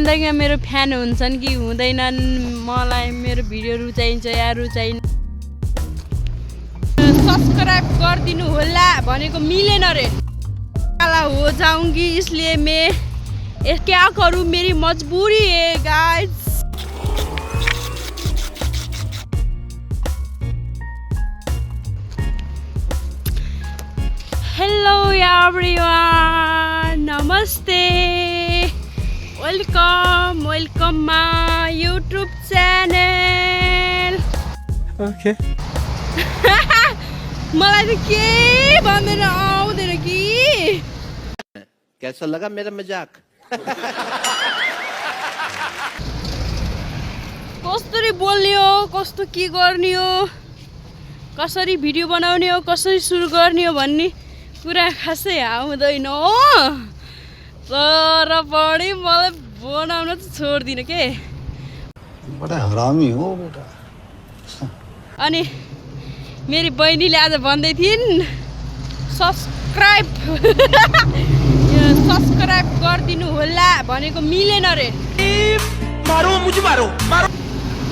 जिन्दगीमा मेरो फ्यान हुन्छन् कि हुँदैनन्, मलाई मेरो भिडियो रुचाइन्छ या रुचाइन। सब्सक्राइब गरिदिनु होला भनेको मिलेन रे। काला हो जाऊंगी इसलिए मैं क्या करूं, मेरी मजबूरी है गाइस। हेलो एवरीवन, नमस्ते, welcome my YouTube channel. Okay मलाई त के भन्दैन आउँदैन कि। कैसा लगा मेरा मजाक? कसरी बोल्ने हो, कस्तो के गर्ने हो, कसरी भिडियो बनाउने हो, कसरी सुरु गर्ने हो भन्ने कुरा खासै आउँदैन हो। तर पनि मलाई बनाउन त छोड्दिन के। बडा हरामी हो बेटा। अनि मेरी बहिनीले आज भन्दै थिइन् सब्सक्राइब गरिदिनु होला भनेको मिलेन रे। मारो मुझे, मारो मारो।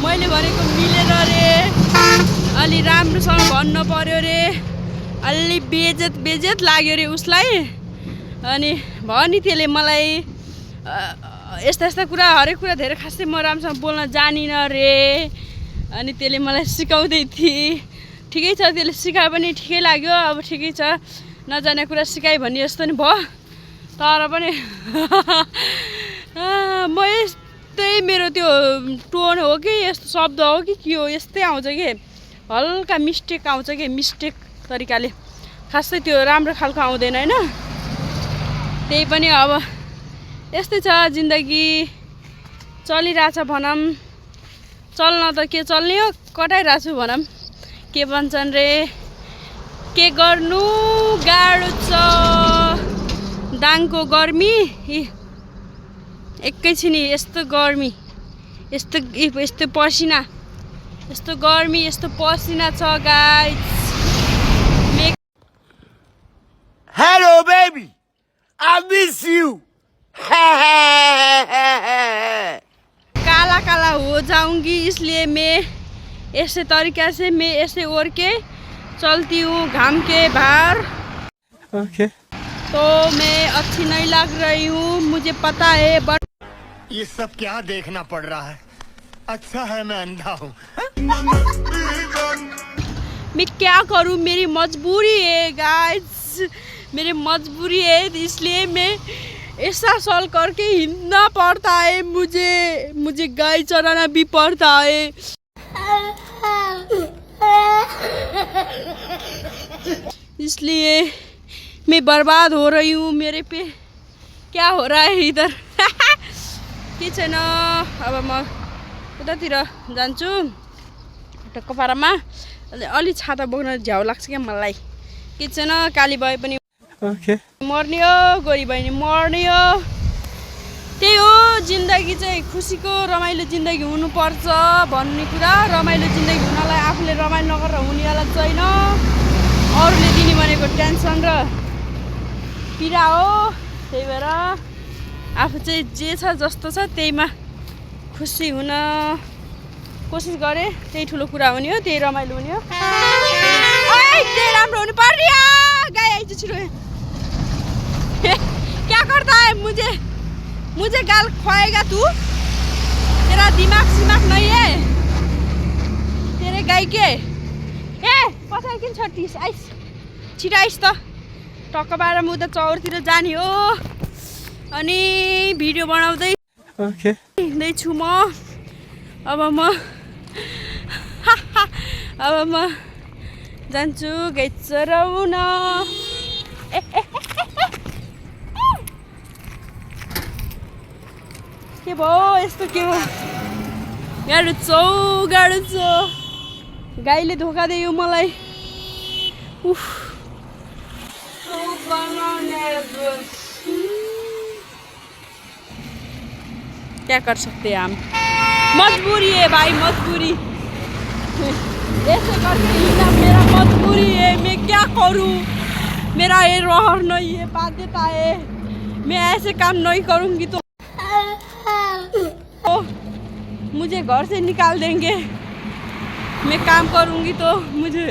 मैले भनेको मिलेन रे, अलि राम्रोसँग भन्नु पर्यो रे, अलि बेजेत लाग्यो रे उसलाई। अनि भनि त्यसले मलाई यस्ता कुरा, हरेक कुरा धेरै खासै म राम्रोसँग बोल्न जानिनँ रे। अनि त्यसले मलाई सिकाउँदै थिए। ठिकै छ, त्यसले सिकाए पनि ठिकै लाग्यो। अब ठिकै छ, नजाने कुरा सिकाइ भन्ने जस्तो नि भयो। तर पनि म यस्तै, मेरो त्यो टोन हो कि यस्तो शब्द हो कि के हो, यस्तै आउँछ कि, हल्का मिस्टेक आउँछ कि, मिस्टेक तरिकाले, खासै त्यो राम्रो खालको आउँदैन होइन। त्यही पनि अब यस्तै छ जिन्दगी, चलिरहेछ भनौँ। चल्न त के चल्ने हो, कटाइरहेको छु भनौँ। के भन्छन् रे, के गर्नु गाह्रो छ, दाङको गर्मी, एकैछिन यस्तो गर्मी, यस्तो पसिना, यस्तो गर्मी, यस्तो पसिना छ guys. Hello baby, I miss you. काला काला हो जाऊंगी इसलिए मैं ऐसे तरीके से, मैं ऐसे ओढ़ के चलती हूँ घाम के बाहर। ओके तो मैं अच्छी नहीं लग रही हूँ, मुझे पता है, बट ये सब क्या देखना पड़ रहा है। अच्छा है मैं अंधा हूँ। मैं क्या करूँ, मेरी मजबूरी है गाइस, मेरी मजबूरी है, इसलिए मैं ऐसा सॉल करके हिंदना पड़ता है। मुझे गाय चराना भी पड़ता है। इसलिए मैं बर्बाद हो रही हूँ। मेरे पे क्या हो रहा है इधर के छैन। अब म उतातिर जान्छु टक्कपारामा, अलि छाता बोक्न झ्याउ लाग्छ क्या मलाई। के छैन, काली भए पनि ओके मर्ने हो, गोरी बहिनी मर्ने हो। त्यही हो जिन्दगी चाहिँ, खुसीको रमाइलो जिन्दगी हुनुपर्छ भन्ने कुरा। रमाइलो जिन्दगी हुनलाई आफूले रमाइलो नगरेर हुनेवाला छैन। अरूले दिने भनेको टेन्सन र पीडा हो। त्यही भएर आफू चाहिँ जे छ जस्तो छ त्यहीमा खुसी हुन कोसिस गरे, त्यही ठुलो कुरा हुने हो, त्यही रमाइलो हुने हो। त्यही राम्रो हुनु पर्यो। गाई आइज छिटो। क्या करता है, मुझे गाल खुआएगा तू? तेरा दिमाग सिमाग नहीं है तेरे गाई के? पछाडि किन छटिस? आइस छिटो आइस त। टक्कबाट म उता चौरतिर जाने हो। अनि भिडियो बनाउँदै ओके हिँड्दैछु म। अब म जान्छु गाई चराउन। के भयो यस्तो, के हो, गाह्रो छ, गाह्रो छ। गाईले धोका दियो मलाई। उफ, क्या कर सकते हैं हम, मजबूरी है भाई, मजबूरी। ऐसे करके हिँड्ना मेरा मजबूरी है। मैं क्या करूँ, मेरा ये रहर नहीं है, बाध्यता है। मैं ऐसे काम नहीं करूँगी तो मुझे घर से निकाल देंगे मैं काम करूँगी तो मुझे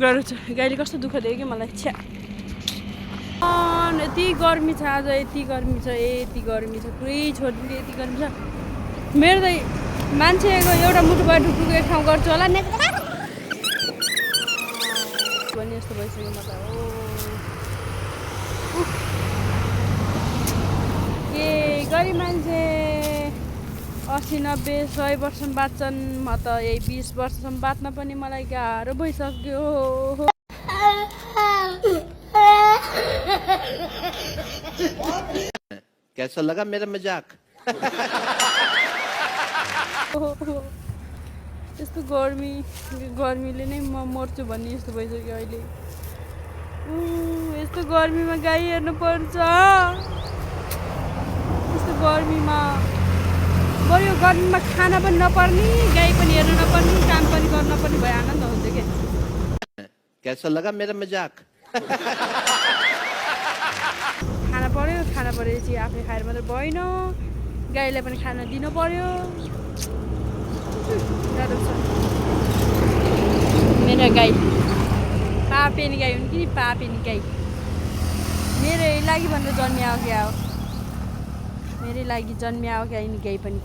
गाह्रो छ गाईले कस्तो दुःख दियो कि मलाई छ्या यति गर्मी छ आज यति गर्मी छ यति गर्मी छ पुरै छोडिदिनु यति गर्मी छ मेरो त मान्छेको एउटा मुठो भए ढुकढुक एक ठाउँ गर्छु होला भन्ने यस्तो भइसक्यो म त के गरी मान्छे 80 90 100 वर्षसम्म बाँच्छन् म त यही 20 वर्षसम्म बाँच्न पनि मलाई गाह्रो भइसक्यो कैसा लगा मेरा मजाक यस्तो गर्मीले नै म मर्छु भन्ने यस्तो भइसक्यो अहिले यस्तो गर्मीमा गाई हेर्नु पर्छ यस्तो गर्मीमा बरु गर्मीमा खाना पनि नपर्ने गाई पनि हेर्नु नपर्ने काम पनि गर्न नपर्ने भए आनन्द हुन्छ के कैसा लगा मेरा मजाक खाना परेपछि आफूले खाएर मात्रै भएन गाईलाई पनि खाना दिनु पर्यो मेरो गाई पापेनी गाई हुन् कि पापेनी गाई मेरो लागि भनेर जन्मिया क्या हो मेरै लागि जन्मिया हो क्या यिनी गाई पनि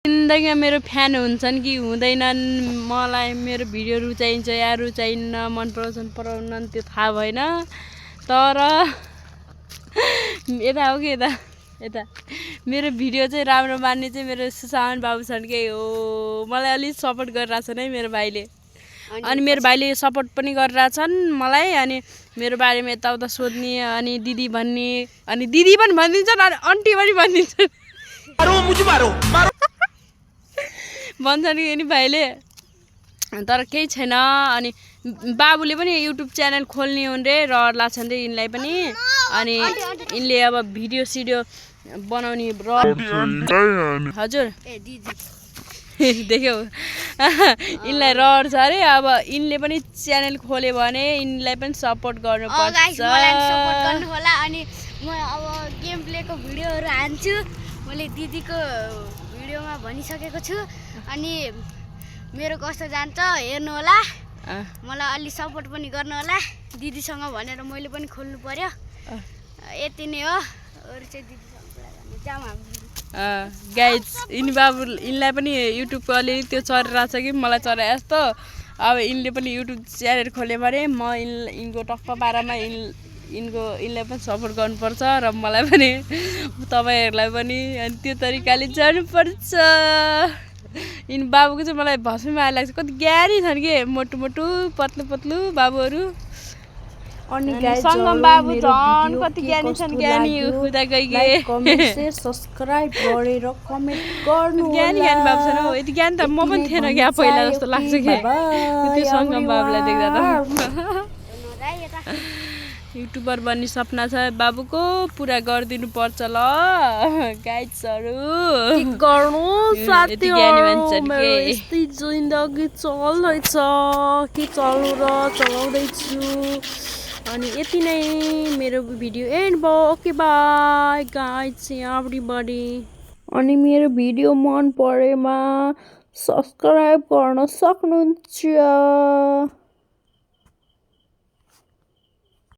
जिन्दगीमा मेरो फ्यान हुन्छन् कि हुँदैनन् मलाई मेरो भिडियो रुचाइन्छ या रुचाइन्न मन पराउँछन् पराउनन् त्यो थाहा भएन तर यता हो कि यता मेरो भिडियो चाहिँ राम्रो मान्ने चाहिँ मेरो सुशान्त बाबु छन् के हो मलाई अलिक सपोर्ट गरिरहेछन् है मेरो भाइले अनि मेरो भाइले सपोर्ट पनि गरिरहेछन् मलाई अनि मेरो बारेमा यताउता सोध्ने अनि दिदी भन्ने अनि दिदी पनि भनिदिन्छन् अनि आन्टी पनि भनिदिन्छन् भन्छन् कि नि भाइले तर केही छैन अनि बाबुले पनि युट्युब च्यानल खोल्ने हुन् रे रहर लाग्छन् रे यिनलाई पनि अनि यिनले अब भिडियो सिडियो बनाउने हजुर देख्यौ यिनलाई रहर छ अरे अब यिनले पनि च्यानल खोल्यो भने यिनलाई पनि सपोर्ट गर्नुपर्छ होला अनि म अब गेम प्लेको भिडियोहरू हान्छु मैले दिदीको भिडियोमा भनिसकेको छु अनि मेरो कस्तो जान्छ हेर्नु होला मलाई अलि सपोर्ट पनि गर्नु होला दिदीसँग भनेर मैले पनि खोल्नु पर्यो यति नै हो अरू चाहिँ दिदीसँग जाम गाइज यिनी बाबु यिनलाई पनि युट्युबको अलिअलि त्यो चलिरहेछ कि मलाई चरा जस्तो अब यिनले पनि युट्युब च्यानल खोल्यो भने म यिनको टक्क पारामा यिनलाई पनि सपोर्ट गर्नुपर्छ र मलाई पनि तपाईँहरूलाई पनि अनि त्यो तरिकाले जानुपर्छ यिनी बाबुको चाहिँ मलाई भस्मै माया लाग्छ कति ज्ञानी छन् कि मोटु मोटु पत्लु पत्लु बाबुहरू अनि सङ्गम बाबु झन् कति ज्ञानी छन् ज्ञानी हुँदा गइगे सब्स्क्राइब गरेर कमेन्ट गर्नु ज्ञानी बाबु छन् हौ यति ज्ञान त म पनि थिएन क्या पहिला जस्तो लाग्छ कि त्यो सङ्गम बाबुलाई देख्दा त युट्युबर बन्ने सपना छ बाबुको पुरा गरिदिनु पर्छ ल गाइड्सहरू गर्नु यति ज्ञानी मान्छन् के यस्तै जिन्दगी चल्दैछ के चल्नु र चलाउँदैछु अनि यति नै मेरो भिडियो एन्ड भयो ओके बाई गाइज एभ्रीबडी अनि मेरो भिडियो मन परेमा सब्स्क्राइब गर्न सक्नुहुन्छ